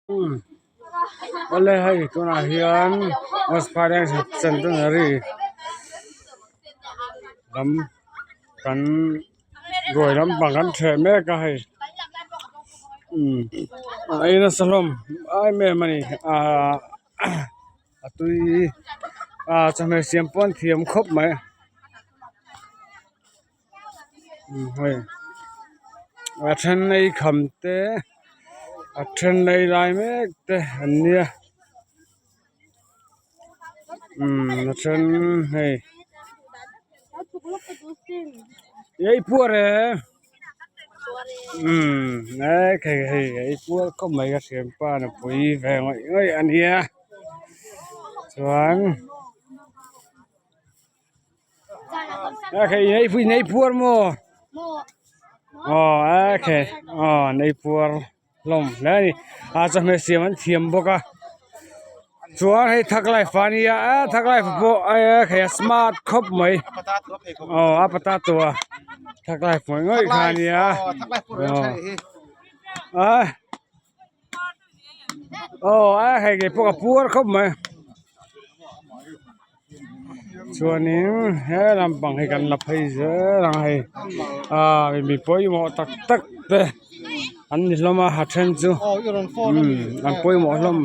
Awle hei tunah hian West Phailengs Centenary lam kan ruai lampang kan ṭheh mek a hei a ei nasa hlawm em em a ni ahh a tui ah chawhmeh siam pawh an thiam khawp mai hei a then ei kham te a then ei lai mek te an nia a then hei ei puar e hei hei ei puar khawp mai ka thianpa nupui ve ngawih ngawih a nia chuan. Hei nei pui nei puar maw aw a khe aw nei puar hlawm hle a ni a chawhmeh siam an thiam bawk a chuan hei thak life a nia a thak life pawh hei a smart khawp mai aw a patato a thak life ngawih ngawih kha a nia aw a. Aw a hei ngei pawh a puar khawp mai chuanin he lampang hi kan la phei zel ang hei ah mi pawimawh tak tak te an ni hlawm a a then chu an pawimawh hlawm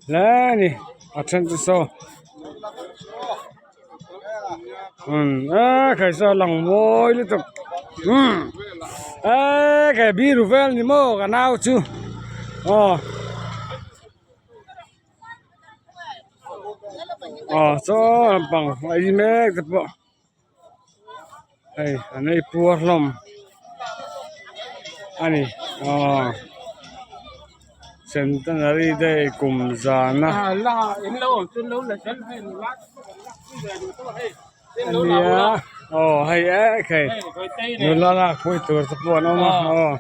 hle a ni a then chu saw eee kei saw a lang mawi lutuk eee kei biru vel ni maw ka nau chu aw aw saw lampang a ei mek te pawh hei an ei puar hlawm a ni aw centenary day kum zana ania aw hei ekhei nula lak pui tur te pawh an awm a aw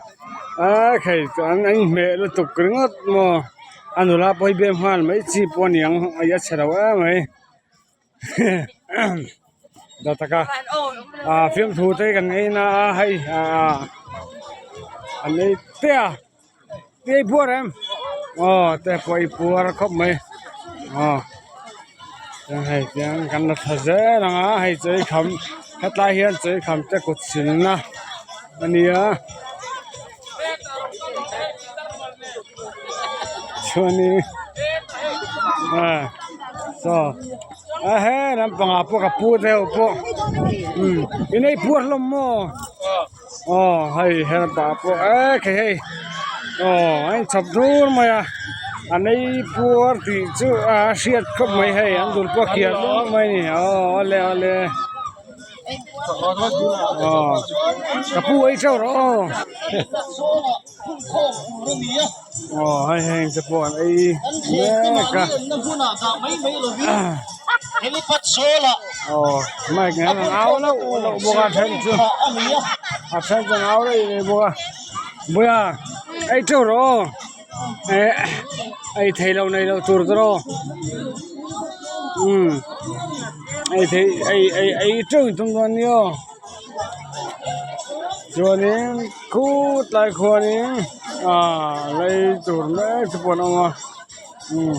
ekhei chuan an inhmeh lutuk ringawt maw a nula pawh hi bem nghal mai chi pawh a niang a chhe lo em mai. Dawtaka ah fiamthu te kan ei na a hei ah an ei te a te ei puar em aw te pawh ei puar khawp mai aw chuan hei tiang kan la tha zel ang a hei chaw ei kham hetlai hian chaw ei kham te kut silna a nia chuanin ah saw a he lampangah pawh ka pu deuh pawh umm in ei puar hlawm maw aw hei he lampangah pawh e khei hei aw a inchhawp dur mai a an ei puar tih chu a hriat khawp mai hei an dul pawh a kiar luau mai a ni aw awle awle. Aw ka pu ei teuh rawh aw aw hei heng te pawh an ei mek a aw mic nen an au lauh lauh bawk a then chu a then chu an au rei rei bawk a buia ei teuh rawh aw eh ei theih loh neih loh tur te rawh umm ei theih ei ei ei teuh in tum dawn nia aw chuanin khutlai khuanin ah lei tur mek te pawh an awm a umm.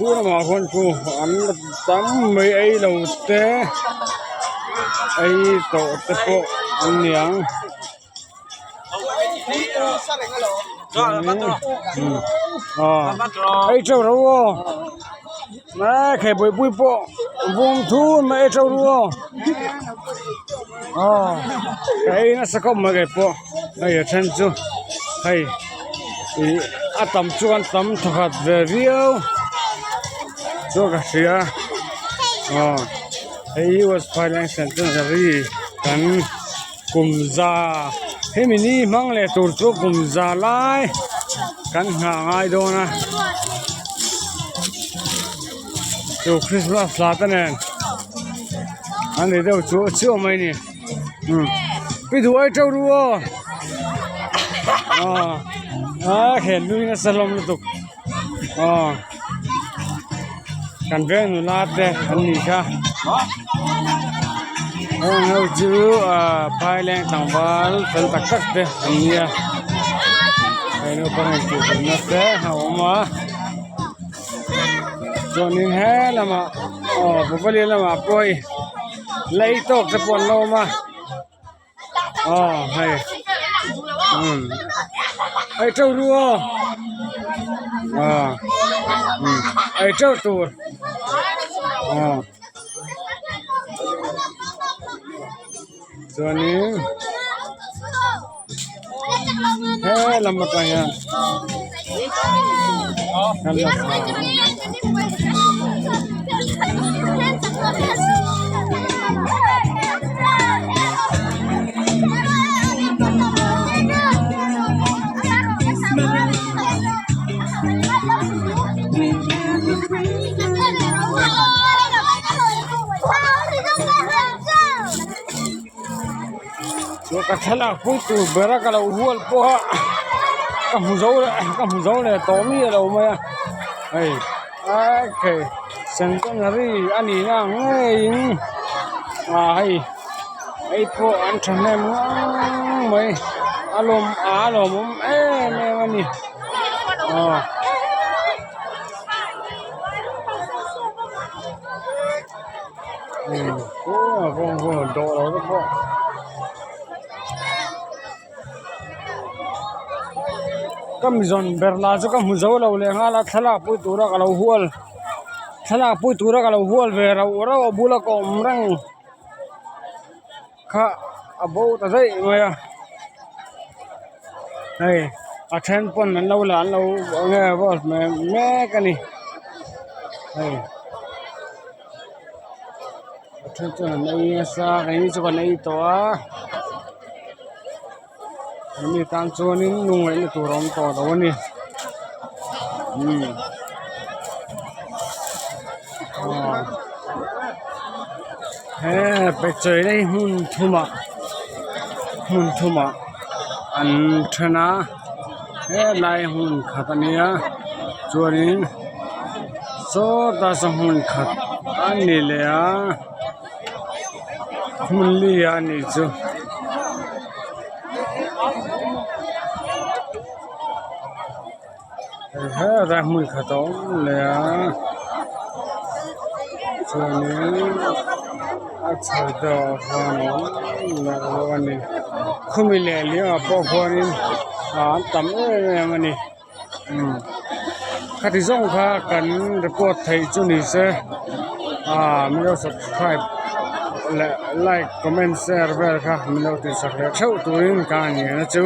Khu lamah khuan khu an la tam mai ei lo te ei tawh te pawh an ni ang ei teuh ro aw hei buaipui pawh vawm thur mai ei teuh ru aw aw ka ei nasa khawp mai kei pawh hei a then chu hei ih a tam chuan tam thawkhat ve viau chu ka hria aw hei hi west phailengs centenary kan kum za hemi ni hmang leh tur chu kum za lai kan nghah ngai dawn a chu christmas thla te nen an ni deuh chu chiah mai a ni umm pi duh ai teuh ru aw aw a khen nui nasa hlawm lutuk aw kan veng nula te an nih kha. Heng ho chu ah phaileng tlangval fel tak tak te an nia hei naupang intih hlimna te a awm a chuanin he lamah aw pawpalia lamah pawh hei lei tawk te pawh an la awm a aw hei umm ei teuh ru aw aw umm ei teuh tur aw. Chuanin he lam atang hian kan la thla ang. Chu ka thlalak pui tur bera ka lo hual pawh a ka hmu zo leh ka hmu zo leh tawh miah lo mai a hei okay centenary a nih na ang ngeiin ah hei hei pawh an thahnem ngang mai a lawm a lawmawm em em a ni aw. Ka mi zawn ber lah chu ka hmu zo lo leh nghal a thlalak pui tura ka lo hual thlalak pui tura ka lo hual ve rauh rauh a bula ka awm reng kha a bo ta daih mai a hei a then pawn an lo la an lo eng nge mek a ni hei. A then chuan an ei nasa keini chu kan ei tawh a keini tan chuanin lungngaihna tur a awm tawh lo a ni umm aw he pechei hmun thumah hmun thumah an then a helai hmun khat a nia chuanin sawtah saw hmun khat a ni leh a hmun li a nih chu. Helai hmun khat a awm leh a chuanin a chho deuh ah khuan a awm leh bawk a ni khumi leh liam ah pawh khuanin an tam em em a ni umm khati zawng kha kan report theih chu ni se ah min lo subscribe leh like comment share vel kha min lo tihsak leh theuh turin ka ngen a chu.